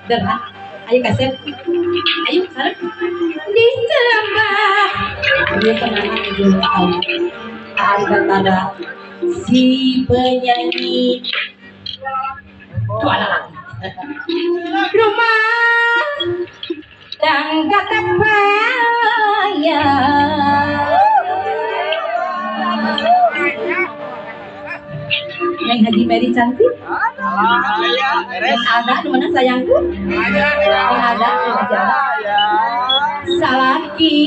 Dah, ayo kasep. Ayo, sareng. Ditembak. Dia kenangan ujung tahun. Ari si penyanyi dua lagi. Rumah tangga terbayar. Neng Haji Mary cantik. Neng Alda, di mana sayangku? Neng Alda, Neng Haji Alda. Salaki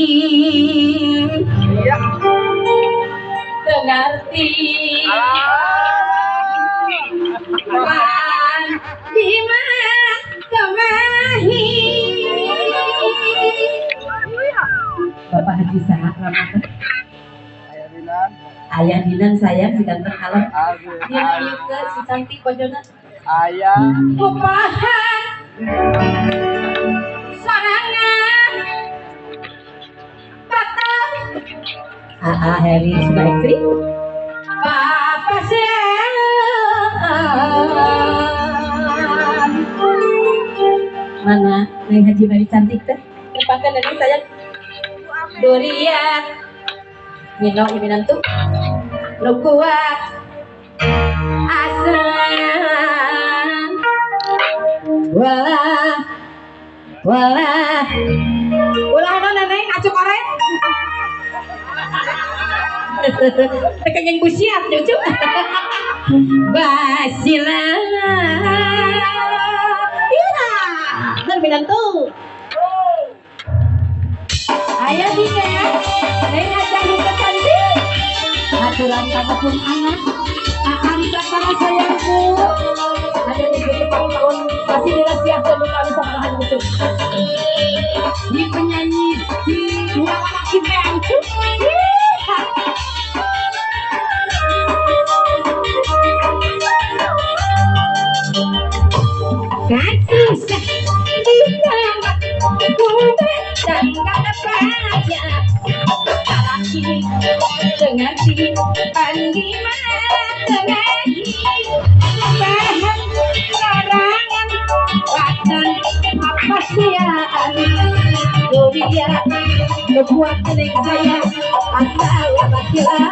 tengarti pan di kemahi. Bapak Haji saha ramah. Ayah Dinan sayang si ganteng alam. Dia ke si cantik pojona. Ayah. Upahan sorangan batal. Aa Heri suka istri. Papa sian. Mana Neng Haji Mary cantik teh? Tepakan dari sayang. Durian. Minum ini nantu lu kuat asan wala wala ulah non neng acuk oren tekeng busiat cucu basila iya dan minantu ayah dina neng ajak luka cantik aturan kata pun anak akan para sayangku ada di depan tahun masih dirahasiakan luka bisa menahan musuh di penyanyi di dua anak kita lucu. Kan susah ditambah dan kata banyak salaki dengan si pandima dengan bahan larangan watan apa siaan dunia lebuat neng saya asal bakilah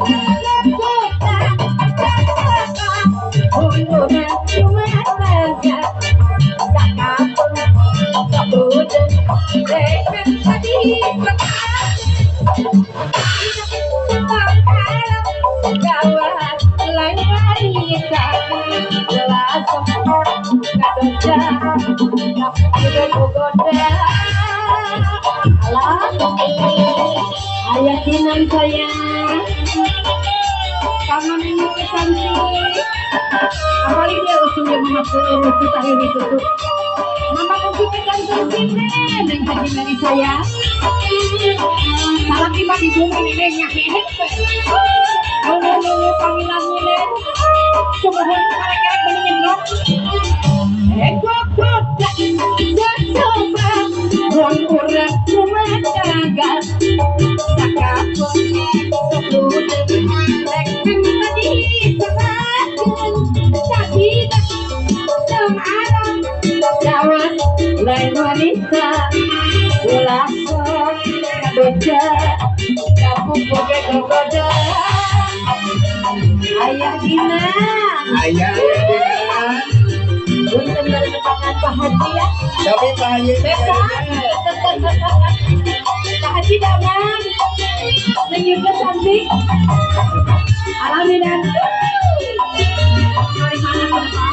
lekota unduran cuma tangga sakapun sabudeng dengan tadi gawat lain wanita jelas kadoja goda alah ayah kinan sayang kangen ini cantik apalagi dia usulnya memakai lucu tahun itu tuh mama kunci cantik sini neng Haji Mary saya salah tiba di bumi neneknya nunggu panggilan neng sumuhun karek-karek mendingin rok kok coba urang rumah tangga sakapun sebudeng rek tadi semakin sakit semalam gawat lain wanita ulah sok kadoja kapuk boge gogoda ayah Dina ayah Dina punten dari tepangan Pak Haji ya tapi Pak Haji Pak Haji damang menyuka cantik alhamdulillah dari mana Pak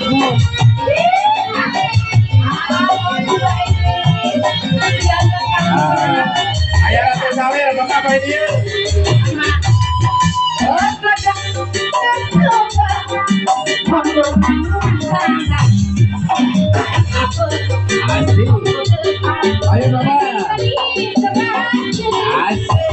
Ayah Ratu Sawer, Bapak apa ini? Asik. Ayo Bapak. Asik.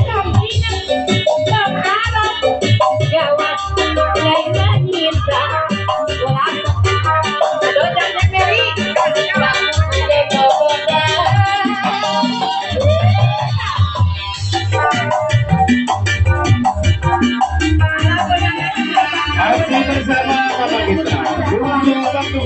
Masih bersama Bapak kita. Ruang waktu.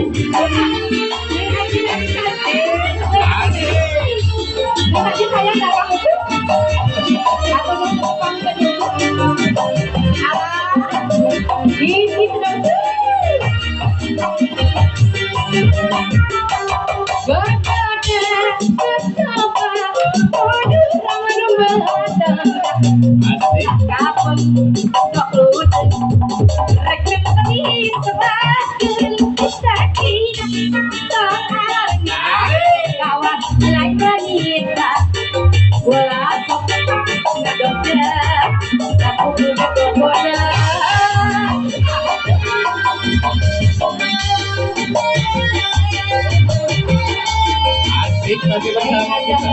Asik masih bersama kita.